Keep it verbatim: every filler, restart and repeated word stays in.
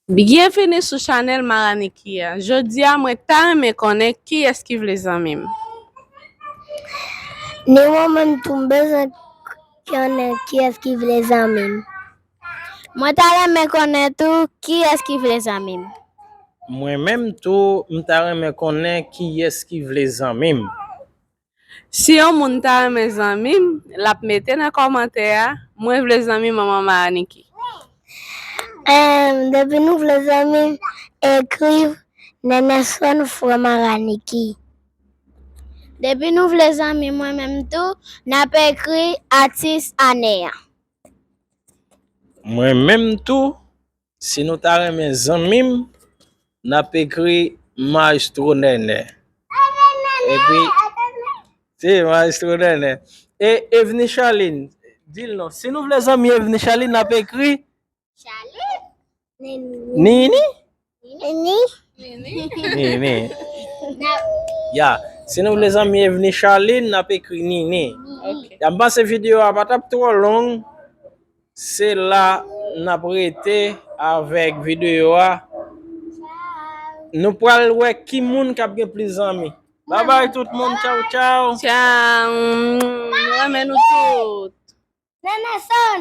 Byenvini sou chanèl Maraniki a. Jodi a, mwen ta renmen konnen kiyès ki vle zanmi m. Ni mwen menm tou m bezwen konnen kiyès ki vle zanmi m. Mwen ta renmen konnen tou kiyès ki vle zanmi m. Mwen menm tou, m ta renmen konnen kiyès ki vle zanmi m. Si yon moun ta renmen zanmi m, l ap mete nan kòmantè a, mwen vle zanmi manman Maraniki. Em, depi nou vle zanmi m, ekri Nènèson frè Maraniki. Depi nou vle zanmi mwen menm tou, n ap ekri atis ane a. Mwen menm tou, si nou ta renmen zanmi m, n ap ekri Maestro Nènè. Epi, se Maestro Nènè. E Evni Charline, di l non. Si nou vle zanmi Evni Charline, n ap ekri Nini? Nini? Nini. Ya, si nou vle zanmi Evni Charline, n ap ekri Nini. Ya, m panse videyo a pa t ap twò long. Se la n ap rete avèk videyo a. Nou pral wè ki moun k ap gen plis zanmi. Babay tout moun, tchaw tchaw. Tchaw. M renmen nou tout. Nènèson.